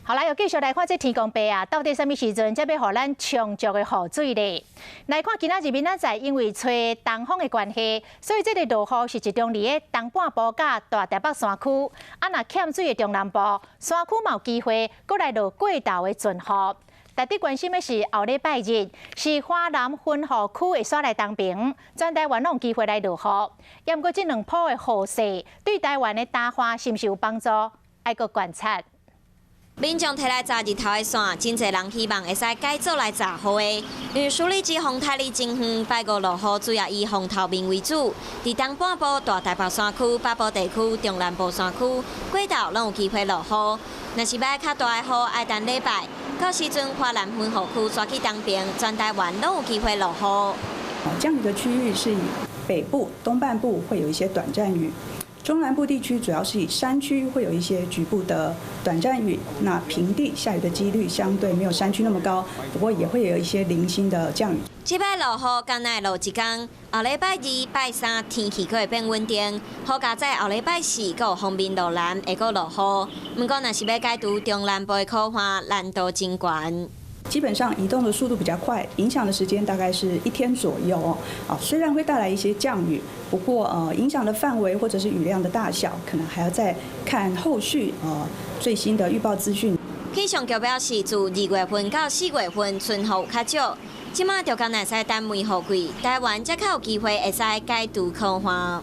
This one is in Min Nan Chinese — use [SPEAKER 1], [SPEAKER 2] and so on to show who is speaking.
[SPEAKER 1] 好來，又繼續來看這天公伯啊，到底啥物時陣才欲予咱充足的雨水咧？來看今仔日明仔載，因為吹東風的關係，所以這個落雨是集中佇咧東半部佮大台北山區。啊，若欠水的中南部山區嘛有機會閣來落過晝的陣雨。值得關心的是，後禮拜日是華南分雨區會徙來東爿，全台灣攏有機會來落雨。毋過這兩波的雨勢對台灣的乾旱是毋是有幫助？愛閣觀察。
[SPEAKER 2] 民眾提來紮日頭的傘，真濟人希望會使改做來紮雨的。因為舒利茲風台離真遠，拜五落雨主要以風頭面為主。佇東半部大台北山區、北部地區、中南部山區，過晝攏有機會落雨。若是欲較大的雨，愛等禮拜。到時陣華南分雨區徙去東爿，全台灣攏有機會落雨。
[SPEAKER 3] 降雨的區域是以北部、東半部會有一些短暫雨。中南部地區主要是以山區會有一些局部的短暫雨，那平地下雨的幾率相對沒有山區那麼高，不過也會有一些零星的降雨。
[SPEAKER 2] 這擺落雨，敢若會落一工，後禮拜二、拜三天氣閣會變穩定，好佳哉後禮拜四閣有鋒面落南，會閣落雨。毋過若是欲解除中南部的苦旱，難度真懸。
[SPEAKER 3] 基本上移動的速度比較快，影響的時間大概是一天左右哦。啊，雖然會帶來一些降雨，不過影響的範圍或者是雨量的大小，可能還要再看後續最新的預報資訊。
[SPEAKER 2] 氣象局表示，自2月份到4月份春雨較少，這馬就敢若會使等梅雨季，台灣才較有機會會使解除苦旱。